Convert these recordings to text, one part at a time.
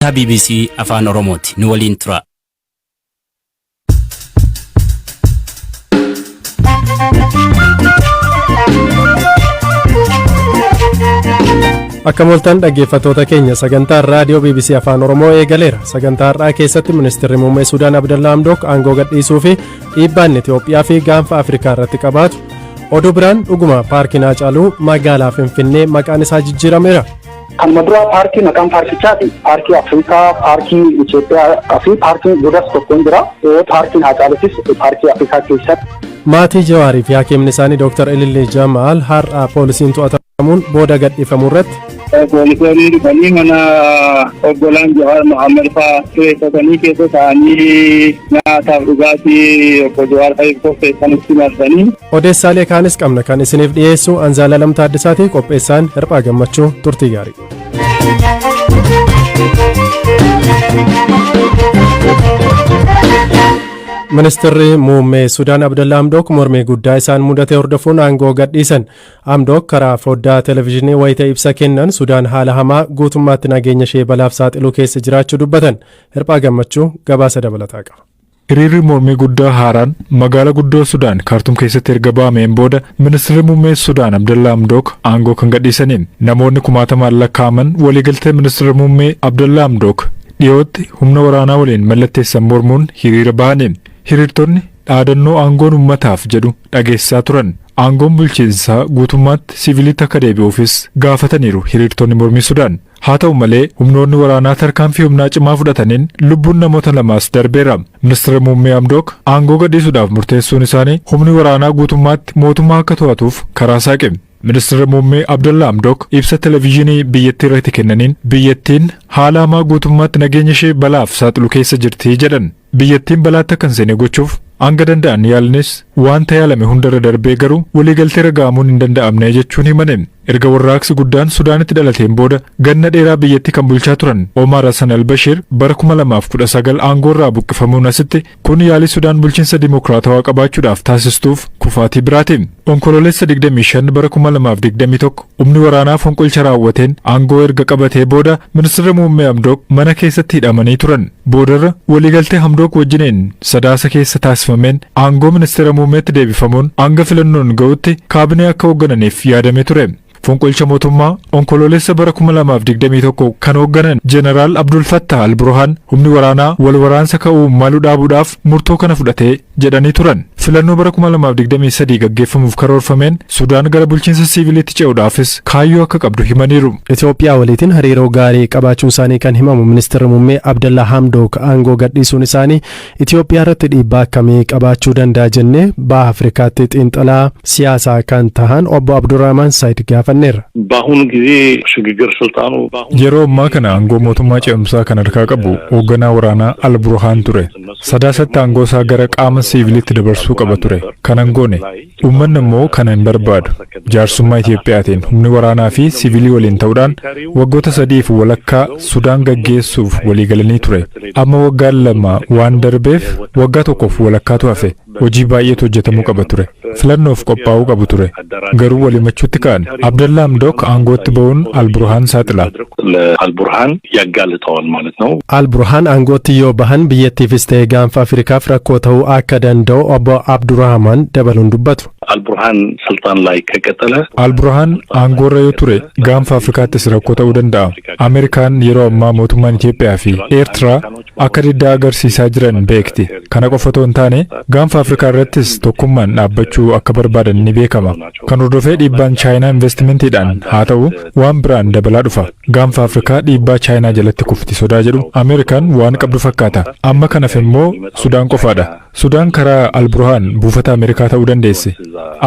Sagantaa bbc Afaan Oromooti. Nu waliin turaa. Akkam ooltan dhaggeeffattoota keenya, sagantaan raadiyoo BBC Afaan Oromoo eegaleera. Sagantaa har'aa keessatti ministeerri muummee Suudaan Abdallaa Hamdook aangoo gadhiisuu fi dhiibbaan Itoophiyaa fi gaanfa Afrikaa irratti qabaatu. Oduu biraan, dhuguma paarkiin Haacaaluu magaalaa Finfinnee maqaan isaa jijjiirameera. Kanuma dura paarkii maqaan paarkichaati. Paarkii Afrikaa, Paarkii Itoophiyaa fi paarkiin Gudas tokkoon jira. Paarkiin Haacaaluutis Paarkii Afrikaa keessatti. Maatii Jawaarii fi hakiimni isaanii Dr. Ilillee Jamaal har'a poolisiin to'atamuun booda gadhiifamuu irratti. Poolisoonni dhufanii mana obbolaan Jawaar Mohaammed fa'aa kireeffatanii keessa taa'anii nyaataaf dhugaatii obbo Jawaar fa'iif qopheessanitti marsanii. Odeessaalee kaanis qabna. Kan isiniif dhiyeessu Anzaalaa Taaddasaati, qopheessaan Hirphaa Gammachuu. Turtii gaarii. Ministeerri muummee Sudaan Abdallaa Hamdook mormii guddaa isaan mudate hordofuun aangoo gadhiisan. Hamdook karaa foddaa televezyiinii wayita ibsa kennan Sudaan haala hamaa guutummaatti nageenya ishee balaaf saaxiluu keessa jiraachuu dubbatan. Hirphaa Gammachuu gabaasa dabalataa qaba. Hiriirri mormii guddaa haaraan magaalaa guddoo Sudaan Kaartum keessatti erga ba'ameen booda ministeerri muummee Sudaan Abdallaa Hamdook aangoo kan gadhiisaniin, namoonni kumaatamaan lakkaa'aman waliigaltee ministeerri muummee Abdallaa Hamdook dhiyootti humna waraanaa waliin mallatteessan mormuun hiriira bahaniin. Hiriirtonni dhaadannoo "aangoon uummataaf" jedhu dhageessisaa turan. Aangoon bulchiinsaa guutummaatti siviilitti akka deebi'uufis gaafataniiru hiriirtonni mormii Sudaan. Haa ta'u malee, humnoonni waraanaa tarkaanfii humnaa cimaa fudhataniin lubbuun namoota lamaas darbeera. Ministeerri muummee Hamdook aangoo gadhiisuudhaaf murteessuun isaanii humni waraanaa guutummaatti mootummaa akka to'atuuf karaa saaqe. Ministeerri muummee Abdallaa Hamdook ibsa televezyiinii biyyattii irratti kennaniin biyyattiin haala hamaa guutummaatti nageenya ishee balaaf saaxilu keessa jirti jedhan. Biyyattiin balaatti akka hin seene gochuuf hanga danda'an yaalanis, wanta yaalame hundarra darbee garuu waliigaltee irra ga'amuun hin danda'amne jechuun himane. Erga warraaqsi guddaan Sudaanitti dhalateen booda ganna dheeraa biyyattii kan bulchaa turan Omar Hassan al-Bashir bara 2019 aangoo irraa buqqifamuun asitti kun yaalii Sudaan bulchiinsa dimokiraatawaa qabaachuudhaaf taasistuuf kufaatii biraati. Onkoloolessa 25 bara 2021 humni waraanaa fonqolcha raawwateen aangoo erga qabatee booda ministeerri muummee Hamdook mana keessatti hidhamanii turan. Boodarra waliigaltee Hamdook wajjiniin Sadaasa keessa taasifameen aangoo ministeera muummeetti deebifamuun hanga filannoon ga'utti kaabinee akka hooggananiif yaadamee ture. Fonqolcha mootummaa Onkoloolessa bara 2021 kan hoogganan Jeneraal Abdul Fattah al-Burhaan humni waraanaa wal waraansa ka'uu malu dhaabuudhaaf murtoo kana fudhatee jedhanii turan. Filannoo bara 2023 gaggeeffamuuf karoorfameen Sudaan gara bulchiinsa siviilitti ce'uudhaafis kaayyoo akka qabdu himaniiru. Itoophiyaa waliitiin hariiroo gaarii qabaachuun isaanii kan himamu ministeerri muummee Abdallaa Hamdook aangoo gadhiisuun isaanii Itoophiyaa irratti dhiibbaa akkamii qabaachuu danda'a jennee Baha Afrikaatti xiinxalaa siyaasaa kan tahan obbo Abdurrahman Said gaafanneerra. በአሁኑ ጊዜ ሽግግር ስልጣኑ በአሁኑ Yeroo ammaa kana aangoo mootummaa ce'umsaa kan harkaa qabu hoogganaa waraanaa Al-Burhaan ture. Sadaasatti aangoo isaa gara qaama siviilitti dabarsuu qaba ture. Kana hin goone. Uummanni immoo kana hin barbaadu. Jaarsummaa Itiyoophiyaatiin humni waraanaa fi siviilii waliin ta'uudhaan waggoota 3f walakkaa Sudaan gaggeessuuf walii galanii ture. Amma waggaan 2 waan darbeef waggaa tokkoof walakkaatu hafe. Hojii baay'eetu hojjetamuu qaba ture. Filannoof qophaa'uu qabu ture. Garuu walimachuutti ka'an. Abdallaa Hamdook aangootti ba'uun Al-Burhaan saaxila. ለአልቡርሃን ያጋልጠዋል ማለት ነው። Al-Burhaan aangootti yoo bahan biyyattiifis ta'e gaanfa Afrikaaf rakkoo ta'uu akka danda'u obbo Abdurrahman dabaluun dubbatu. አልቡርሃን ስልጣን ላይ ከቀጠለ Al-Burhaan aangoorra yoo ture gaanfa Afrikaattis rakkoo ta'uu danda'a. Ameerikaan yeroo ammaa mootummaan Itoophiyaa fi Eertiraa akka diddaa agarsiisaa jiran beekti. Kana qofa otoo hin taane, gaanfa Afrikaa irrattis tokkummaan dhaabbachuu akka barbaadan ni beekama. Kan hordofee dhiibbaan Chaayinaa investimentiidhaan haa ta'u waan biraan dabalaa dhufa. Gaanfa Afrikaa dhiibbaa Chaayinaa jalatti kufti sodaa jedhu Ameerikaan waan qabdu fakkaata. Amma kanaaf immoo Sudaan qofaadha. Sudaan karaa Al-Burhaan buufata Ameerikaa ta'uu dandeesse.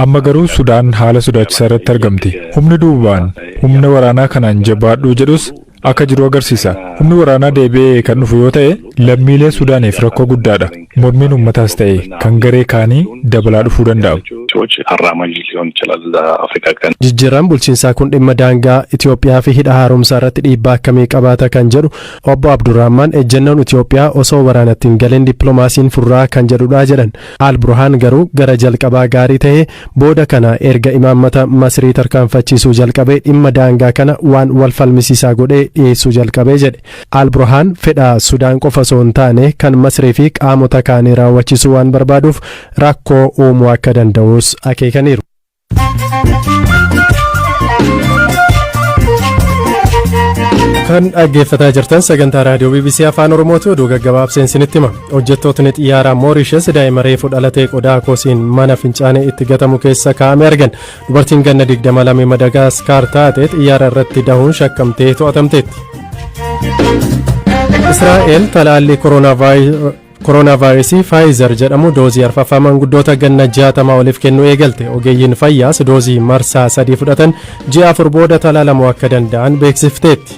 Amma garuu Sudaan haala sodaachisaa irratti argamti. Humni duubaan humna waraanaa kanaan jabaadhuu jedhus akka jiru agarsiisa. Humni waraanaa deebi'ee kan dhufu yoo ta'e lammiilee Sudaaniif rakkoo guddaadha. Mormiin uummataas ta'e kan garee kaanii dabalaa dhufuu danda'a. ፖሊሲዎች አራማጅ ሊሆን ይችላል ለአፍሪካ ቀንድ። Jijjiirraan bulchiinsaa kun dhimma daangaa Itoophiyaa fi hidha haaromsaa irratti dhiibbaa akkamii qabaata kan jedhu obbo Abdurrahman, ejjennoon Itoophiyaa osoo waraanatti hin galin dippiloomaasiin furraa kan jedhudha jedhan. Al Burhaan garuu gara jalqabaa gaarii ta'ee, booda kana erga imaammata Masrii tarkaanfachiisuu jalqabee dhimma daangaa kana waan wal falmisiisaa godhee dhiyeessuu jalqabee jedhe. Al Burhaan fedha Sudaan qofa osoo hin taane kan Masrii fi qaamota kaanii raawwachiisuu waan barbaaduuf rakkoo uumuu akka danda'us akeekaniiru. Kan dhaggeeffataa jirtan sagantaa raadiyoo BBC Afaan Oromooti. Oduu gaggabaabseen isinitti hima. Hojjettootni xiyyaaraa Moorishes daa'ima reefu dhalatee qodaa kosiin mana fincaanii itti gatamu keessa kaa'ame argan. Dubartiin ganna 22 Madagaskar taate xiyyaara irratti dahuun shakkamtee to'atamteetti. Israa'el talaallii kooroonaa vaayirasii Faayizer jedhamu doozii arfaffaa manguddoota ganna 60 oliif kennuu eegalte. Ogeeyyiin fayyaas doozii marsaa 3 fudhatan ji'a 4 booda talaalamuu akka danda'an beeksifteetti.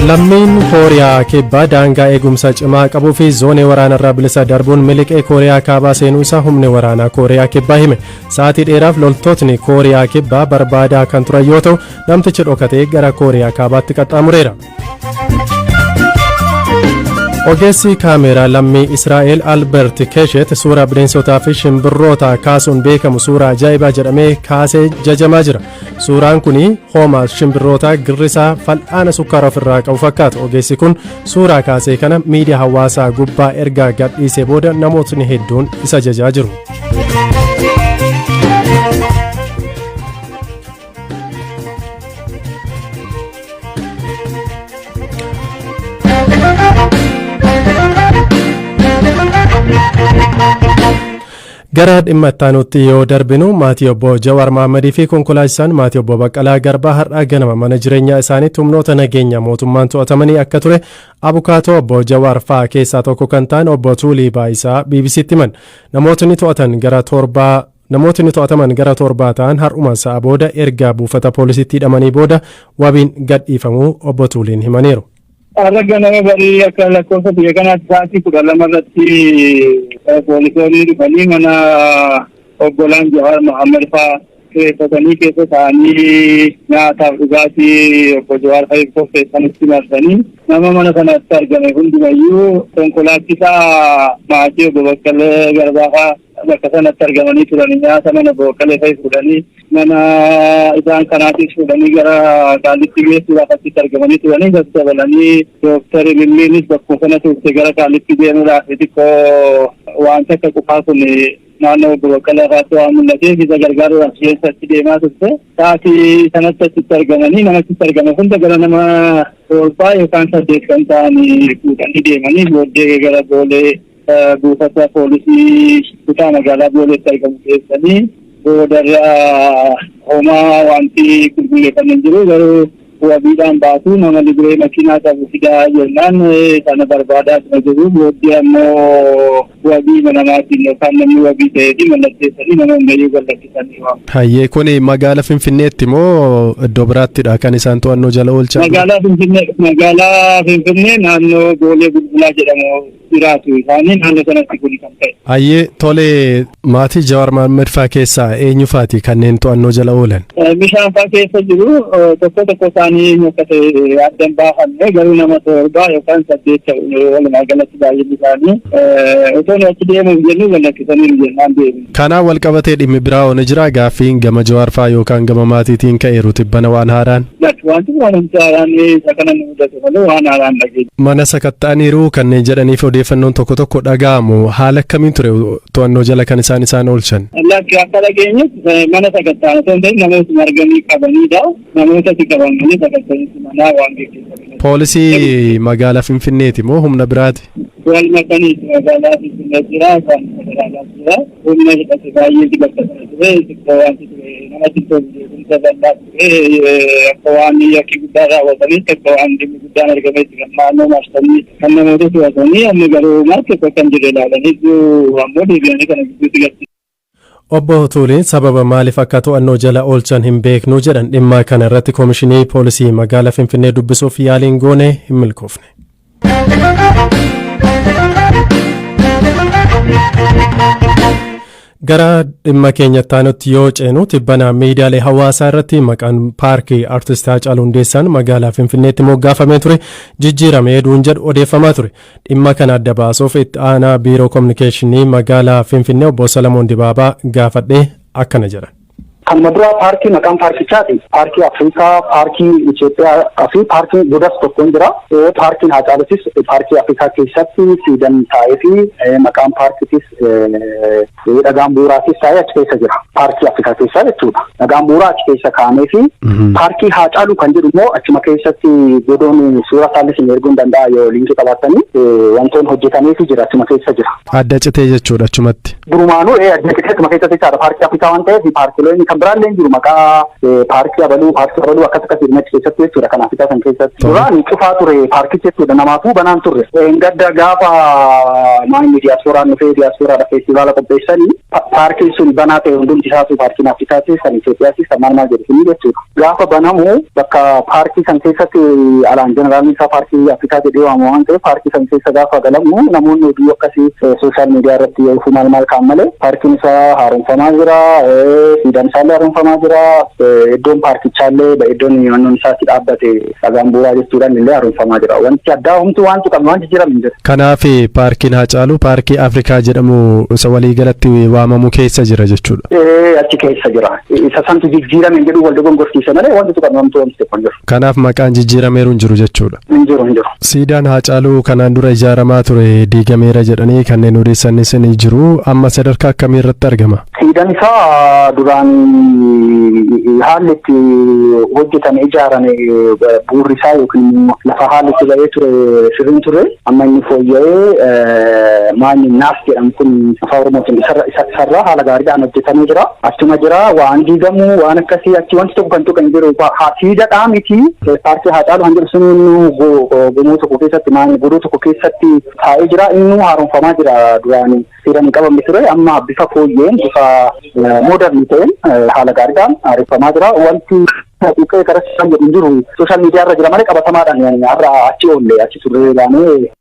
Lammiin Kooriyaa Kibbaa daangaa eegumsa cimaa qabuu fi zoonii waraanarraa bilisa darbuun miliqee Kooriyaa Kaabaa seenuu isaa humni waraanaa Kooriyaa Kibbaa hime. Sa'aatii dheeraaf loltootni Kooriyaa Kibbaa barbaadaa kan turan yoo ta'u, namtichi dhokatee gara Kooriyaa Kaabaatti qaxxaamureera. Ogeessi kaameeraa lammii Israa'el Albert Keshet suuraa bineensotaa fi shimbirroota kaasuun beekamu suuraa ajaa'ibaa jedhamee kaasee jajamaa jira. Suuraan kun hooma shimbirroota girrisaa fal'aana sukkaara ofirraa qabu fakkaata. Ogeessi kun suuraa kaasee kana miidiyaa hawaasaa gubbaa ergaa gadhiisee booda namootni hedduun isa jajaa jiru. Gara dhimma itti yoo darbinu, maatii obbo Jawaar Mahammadii fi konkolaachisaan maatii obbo Baqqalaa Garbaa har'aa ganama mana jireenyaa isaaniitti humnoota nageenya mootummaan to'atamanii akka ture abukaatoo obbo Jawaar fa'aa keessaa tokko kan ta'an obbo Tuulii Baayisaa BBCtti himan. Namootni to'ataman gara 7 ta'an har'uma sa'a booda erga buufata poolisiitti hidhamanii booda wabiin gadhiifamuu obbo Tuuliin himaniiru. Har'a ganama barii akka lakkoofsa biyya kanaatti sa'aatii 12 irratti poolisoonni dhufanii mana obbolaan Jawaar Mohaammed fa'aa kireeffatanii keessa taa'anii nyaataaf dhugaatii obbo Jawaar fa'i qopheessanitti marsanii, nama mana sanatti argame hundumayyuu, konkolaachisaa maatii obbo Baqqalee Garbaa fa'aa bakka sanatti argamanii turanii, nyaata mana obbo Baqqalee fa'i fuudhanii, mana isaan kanaatis fuudhanii gara Qaalitti geessuudhaaf achitti argamanii turanii. Gadi dabalanii Dooktar Ililliinis bakkuma sana turte. Gara Qaalitti deemuudhaaf xiqqoo wanta akka qufaa kun naannoo obbo Baqqalaa irraatti waan mul'ateef isa gargaaruudhaaf keessatti deemaa turte. Sa'aatii sanatti achitti argamanii namachitti argame hunda gara nama torbaa yookaan saddeet kan ta'anii fuudhanii deemanii, booddee gara Boolee buufata poolisii kutaa magaalaa Booleetti argamu geessanii, boodarraa homaa wanti qulqulleeffamee jiru garuu wabiidhaan baatu. Nama libiree makiinaa qabu fidaa jennaan sana barbaadaa jiru. Booddee ammoo wabii namaatiin yookaan namni wabii ta'eefi mallatteessanii nama hundayyuu gallakkisanii waamu. Hayyee, kun magaala Finfinneetti moo iddoo biraattidha kan isaan to'annoo jala oolchan? Magaalaa Finfinnee naannoo Boolee Bulbulaa jedhamu jiraatu isaanii, naannoo sanatti kun kan ta'e. Hayyee, tole, maatii Jawaar Mohaammed faa keessaa eenyu faati kanneen to'annoo jala oolan? Bishaan faa keessa jiru. Tokko tokko isaanii eenyu akka ta'e addan baafanne, garuu nama torbaa yookaan saddeet ta'u walumaa galatti baay'inni isaanii. Otoo nu achi deemuuf jennu gallakkisanii jennaan deemu. Kanaan wal qabatee dhimmi biraa ni jira? Gaaffiin gama Jawaar faa yookaan gama maatiitiin ka'eeru tibbana waan haaraan? Wanti waan haaraan isa kana nu mudate malee waan haaraan dhageenya. Mana sakatta'aniiru kanneen jedhaniif odeeffannoon tokko tokko dhaga'amu, haala akkamiin ture to'annoo jala kan isaan oolchan? Lakki, akka dhageenyetti mana sakatta'an osoo hin ta'in namootuma arganii qabanidha. Namootatti qabamanii sakatta'insi manaa waan geggeeffame. Poolisii magaalaa Finfinneeti moo humna biraati? Wal makaniiti, magaalaa Finfinnee jira, kan federaalaa jira. Humna hidhate baay'eetu bakka sana ture. Xiqqoo wanti ture namatti tolu, beekumsa bal'aa ture. Akka waan yakki guddaan raawwatametti, akka waan dhimmi guddaan argametti kan naannoo marsanii kan namoota to'atanii. Amma garuu maal tokko kan jirre ilaalanii ammoo deebi'anii kana gidduutti galchi. Obbo Tuuliin sababa maaliif akka to'annoo jala oolchan hin beeknu jedhan. Dhimma kana irratti koomishinii poolisii magaalaa Finfinnee dubbisuuf yaaliin goone hin milkoofne. Gara dhimma keenyatti aanutti yoo ceenu, tibbana miidiyaalee hawaasaa irratti maqaan paarkii Artist Haacaaluu Hundeessaan magaalaa Finfinneetti moggaafamee ture jijjiirame hedduun jedhu odeeffamaa ture. Dhimma kana adda baasuuf itti aanaa biiroo kominikeeshinii magaalaa Finfinnee obbo Salamoon Dibaabaa gaafadhee akkana jedhan. Kanuma dura paarkii maqaan paarkichaati. Paarkii Afrikaa, Paarkii Itoophiyaa fi paarkiin Gudas tokko jira. Paarkiin Haacaaluutis Paarkii Afrikaa keessatti siidan taa'ee fi maqaan paarkiitis dhagaan bu'uuraatis taa'ee achi keessa jira. Paarkii Afrikaa keessa jechuudha. Dhagaan bu'uuraa achi keessa kaa'amee fi Paarkii Haacaaluu kan jedhu immoo achuma keessatti godoon suura isaallee isin erguu hin danda'a yoo liinkii qabaattanii, wantoonni hojjetameefii jira, achuma keessa jira. Adda citee jechuudha achumatti. Durumaanuu adda citee achuma keessatti jechaadha. Paarkii Afrikaa waan ta'eef paarkileen kan biraallee hin jiru, maqaa paarkii abaluu, paarkii abaluu akkas akkas jedhanii achi keessatti jechuudha, kan Afrikaa san keessatti. Duraan cufaa ture paarkichi jechuudha, namaafuu banaan turre. Gadda gaafa maayini diyaaspooraan dhufee diyaaspooraadha feestivaala qopheessanii paarkiin sun banaa ta'e, hundumti isaatu paarkiin Afrikaatis kan Itoophiyaatis kan maal maal jedhu suni jechuudha. Gaafa banamu bakka paarkii san keessatti alaan jeneraalni isaa Paarkii Afrikaa jedhee waamamu waan ta'eef, paarkii san keessa gaafa galamu namoonni oduu akkasii social media irratti yoo maal maal kaan malee paarkiin isaa haaromfamaa jira, siidaan isaallee haaromfamaa jira, iddoon paarkichaallee iddoon naannoon isaatti dhaabbate dhagaan bu'uuraa jechuudhaan illee haaromfamaa jira. Wanti addaa homtuu waan tuqame, waan jijjiirame hin jiru. Kanaaf paarkiin Haacaaluu Paarkii Afrikaa jedhamu isa waliigalatti waamamu keessa jira jechuudha. Achi keessa jira. Isa santu jijjiirame hin jedhu, wal dogongorsiise malee wanti tuqame homtuu wanti tokko hin jiru. Kanaaf maqaan jijjiirameeru hin jiru jechuudha. Hin jiru, hin jiru. Siidaan Haacaaluu kanaan dura ijaaramaa ture diigameera jedhanii kanneen odeessanis ni jiru. Amma sadarkaa akkamii irratti argama? Siidaan isaa duraan haalli itti hojjetame, ijaarame, bu'uurri isaa yookiin lafa haalli itti ba'ee ture sirriin ture. Amma inni fooyya'ee maanyi naaf jedhamu kun Afaan Oromootiin isarraa haala gaariidhaan hojjetamee jira. Achuma jira, waan diigamu waan akkasii achi wanti tokko kan tuqan jiru. Siidadhaa miti, Paarkii Haacaaluu kan jedhu sun gamoo tokko keessatti, maanyi godoo tokko keessatti taa'ee jira. Inni haaromfamaa jira. Duraan seeraan hin qabamne ture, amma bifa fooyyeen, bifa modern ta'een haala gaariidhaan haaromfamaa jira. Wanti tuqee karaa isaan jedhu hin jiru. Social media irra jira malee qabatamaadhaan har'a achi oolle, achi turree baanee.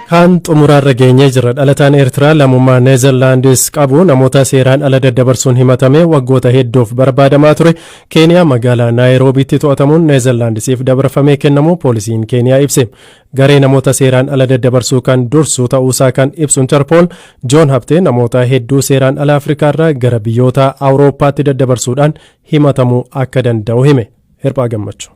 Kan xumuraarra geenyee jira. Dhalataan Eertiraa lammummaa Neezerlaandis qabu namoota seeraan ala daddabarsuun himatame waggoota hedduuf barbaadamaa ture Keeniyaa magaalaa Naayiroobiitti to'atamuun Neezerlaandisiif dabarfamee kennamu poolisiin Keeniyaa ibse. Garee namoota seeraan ala daddabarsuu kan dursu ta'uusaa kan ibsu Interpool, Joon Habtee namoota hedduu seeraan ala Afrikaarraa gara biyyoota Awurooppaatti daddabarsuudhaan himatamuu akka danda'u hime. Hirphaa Gammachuu.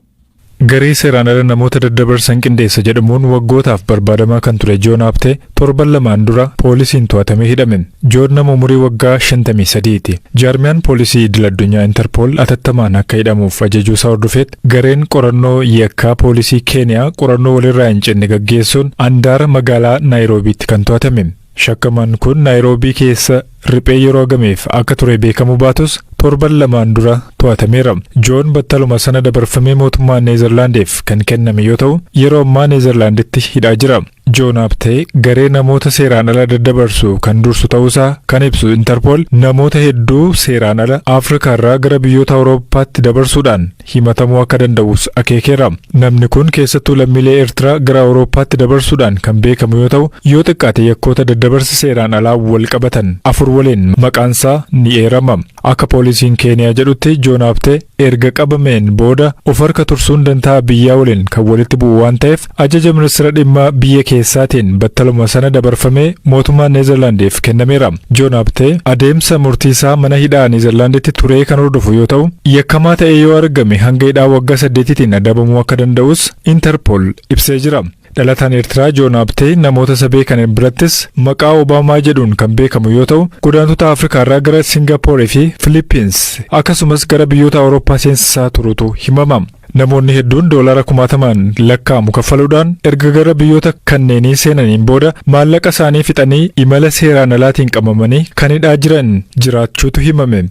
Garee seeraan ala namoota daddabarsan qindeessa jedhamuun waggootaaf barbaadamaa kan ture Joon Habtee torban 2n dura poolisiin to'atamee hidhame. Joon nama umurii waggaa 53ti. Jaarmiyaan poolisii idil addunyaa Interpool atattamaan akka hidhamuuf ajajuu isaa hordofeet gareen qorannoo yakkaa poolisii Keeniyaa qorannoo walirraa hin cinne gaggeessuun andaara magaalaa Naayiroobiitti kan to'atame. Shakkamaan kun Naayiroobii keessa riphee yeroo hagamiif akka ture beekamuu baatus torban 2n dura to'atameera. Joon battaluma sana dabarfamee mootummaa Neezerlaandiif kan kenname yoo ta'u, yeroo ammaa Neezerlaanditti hidhaa jira. Joon Habtee garee namoota seeraan ala daddabarsu kan dursu ta'uusaa kan ibsu Interpool, namoota hedduu seeraan ala Afrikaarraa gara biyyoota Awurooppaatti dabarsuudhaan himatamuu akka danda'us akeekeera. Namni kun keessattuu lammiilee Eertiraa gara Awurooppaatti dabarsuudhaan kan beekamu yoo ta'u, yoo xiqqaate yakkoota daddabarsa seeraan alaa wal qabatan afur waliin maqaansaa ni eerama. Akka poolisiin Keeniyaa jedhutti Joon Habtee erga qabameen booda of harka tursuun dantaa biyyaa waliin kan walitti bu'u waan ta'eef ajaja ministeera dhimma biyya keessaatiin battaluma sana dabarfamee mootummaa Neezerlaandiif kennameera. Joon Habtee adeemsa murtii isaa mana hidhaa Neezerlaanditti turee kan hordofu yoo ta'u, yakkamaa ta'ee yoo argame hanga hidhaa waggaa 8tiin adabamuu akka danda'us Interpol ibsee jira. Dhalataan Eertiraa Joon Habtee namoota isa beekan birattis maqaa Obaamaa jedhuun kan beekamu yoo ta'u, godaantota Afrikaarraa gara Singapoorii fi Filippins akkasumas gara biyyoota Awurooppaa seensisaa turutu himama. Namoonni hedduun doolaara kumaatamaan lakkaa'amu kaffaluudhaan erga gara biyyoota kanneenii seenaniin booda maallaqa isaanii fixanii imala seeraan alaatiin qabamanii kan hidhaa jiran jiraachuutu himame.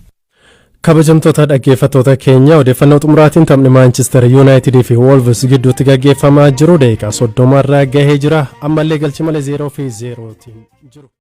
Kabajamtoota dhaggeeffattoota keenya, odeeffannoo xumuraatiin taphni Maanchister Yuunaayitidii fi Wolves gidduutti gaggeeffamaa jiru daqiiqaa 30 irra gahee jira. Ammallee galchi malee 0 fi 0tiin jiru.